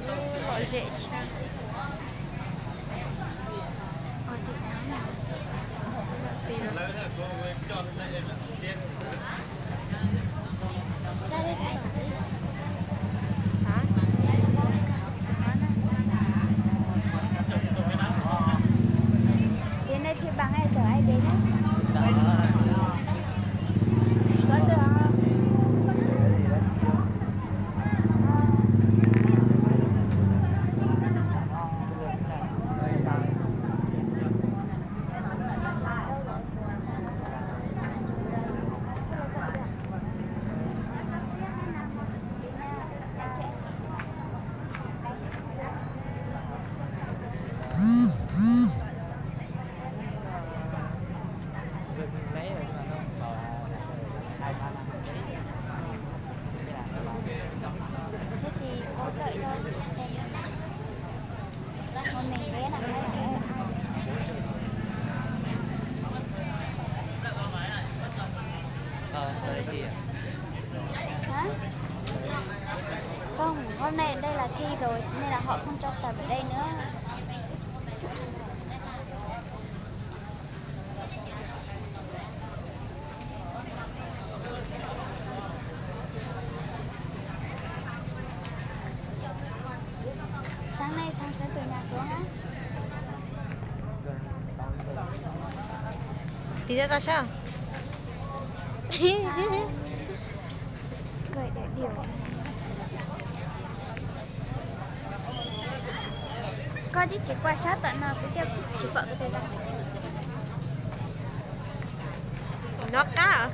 Lom zem tshaj. Tias nej thiaj bằng ai chở ai đến á. Có được không? Thế thì hỗ trợ cho xe. Một mình bé nặng hay là bé? Hả? Không, hôm nay đây là thi rồi nên là họ không cho tải vào đây nữa. Sáng nay Thắng sẽ từ nhà xuống á. Tiv tau tau sab. Koj twb tsis qua sab tom no kuv thiaj tsis pom kuv tus. Nov qab.